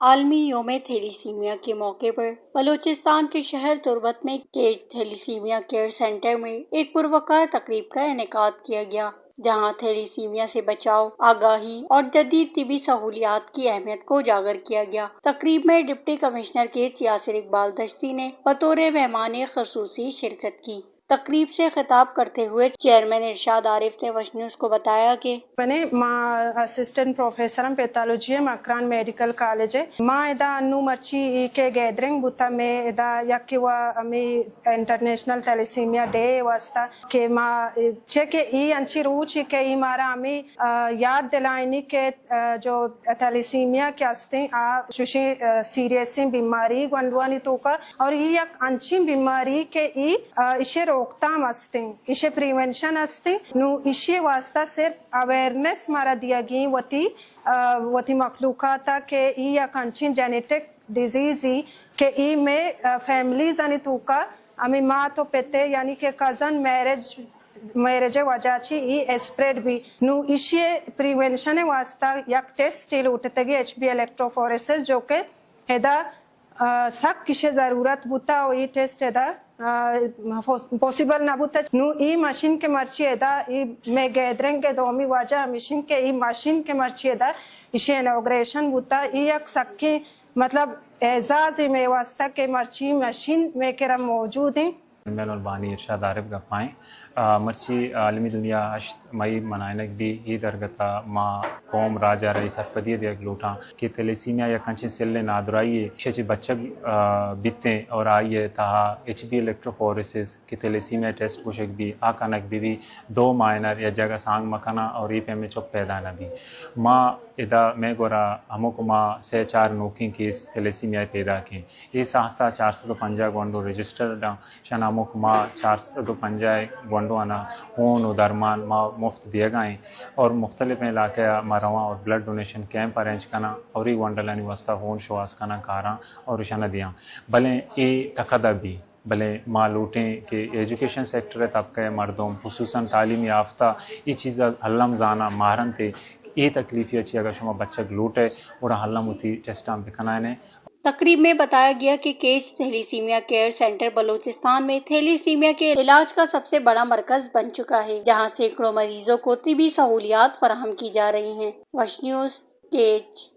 عالمی یوم تھیلیسیمیا کے موقع پر بلوچستان کے شہر تربت میں کیچ تھیلیسیمیا کیئر سینٹر میں ایک پروقار تقریب کا انعقاد کیا گیا، جہاں تھیلیسیمیا سے بچاؤ، آگاہی اور جدید طبی سہولیات کی اہمیت کو اجاگر کیا گیا۔ تقریب میں ڈپٹی کمشنر کیچ یاسر اقبال دشتی نے بطور مہمان خصوصی شرکت کی۔ تقریب سے خطاب کرتے ہوئے چیئرمین ارشاد عارف نے وش نیوز کو بتایا کہ بنے ما اسسٹنٹ پروفیسر ہم پیتھالوجی ہے مکران میڈیکل کالج ہے۔ ما ادا انو مرچی ای کے گیدرنگ بوتا، میں ادا یک و ہمیں انٹرنیشنل تھیلیسیمیا ڈے واسطہ کہ ما چہ کہ ای انچی روچی کہ ای مارا ہمیں، آ، یاد دلائنی کہ آ، جو تھیلیسیمیا کہ ہستیں، آ چوشیں، آ، سیریسیں بیماری گونڈوانی توکا، اور ای یک انچیں بیماری کہ ای، آ، اشے روکتام ہستیں، اشے پریونشن ہستیں۔ نو اشی واسطہ صرف اویئرنس مارا دیگیں وتی، آ، وتی مخلوقاتا کہ ای یک انچیں جینیٹک ڈیزیزی کہ ای میں، آ، فیملیز آنی توکا ہمیں مات و پتے یعنی کہ کزن میرج میرج ء وجہ چی ای اسپریڈ بی۔ نو ایشی ء پریونشن ء واسطہ یک ٹیسٹ ء لوٹتگی، ایچ بی الیکٹروفوریسس، جو کہ ادا، آ، سک ایشی ضرورت بوتا و ای ٹیسٹ ادا، آ، پوس-، پوسیبل نہ بوتا۔ نو ای مشین کہ مرچی ادا ای مے گیدرنگ ء دومی وجہ ہمیشن کہ ای مشین کہ مرچی ادا ایشی انوگریشن بوتا، ای یک سکیں مطلب اعزاز مے واسطہ کہ مرچی مشین مے کرا موجود ہیں۔ مہربانی ارشاد عارف گپائیں۔ آ، مرچی عالمی دنیا ہشت مئی منائنگ بی، ای درگتا ما قوم راج ء را ای سرپدی دیگ لوٹاں کہ تھیلیسیمیا یک انچیں سلیں نادراہی یے، ایشی چہ بچگ، آ، بیتیں اور آئی ء تہا ایچ بی الیکٹروفوریسس کہ تھیلیسیمیا ٹیسٹ گوشگ بی، آ کنگ بی بی، دو ماہ انر یا جگہ سانگ مکناں اور ای پیمیں چک پیدا نہ بی۔ ما ادا مے گورا ہمک ماہ سے چار نوکیں کیس تھیلیسیمیا پیداک ایں۔ اے ساہتا چار سد و پنجاہ گونڈو رجسٹرڈ آں۔ شنا ہمک ماہ چار سد و پنجاہ گونڈو آناں ہون و درمان ما مفت دیگا ایں اور مختلفیں علاقہ ما رواں اور بلڈ ڈونیشن کیمپ ارینج کناں اور ای گونڈلانی واسطہ ہون شواز کناں کاراں اور شنا دیاں۔ بلے اے تکدا بی، بلے ما لوٹیں کہ ایجوکیشن سیکٹر طبقہ مردم، خصوصاً تعلیم یافتہ، اے چیزا الم زاناں ماہرنتے۔ اے تکلیفی چی اگر شما بچگ لوٹے، گڑا الم وتی ٹیسٹاں بکنائینے۔ تقریب میں بتایا گیا کہ catch thalassaemia care centre Balochistan میں تھیلیسیمیا کے علاج کا سب سے بڑا مرکز بن چکا ہے، جہاں سینکڑوں مریضوں کو طبی سہولیات فراہم کی جا رہی ہیں۔ وش نیوز، کیچ۔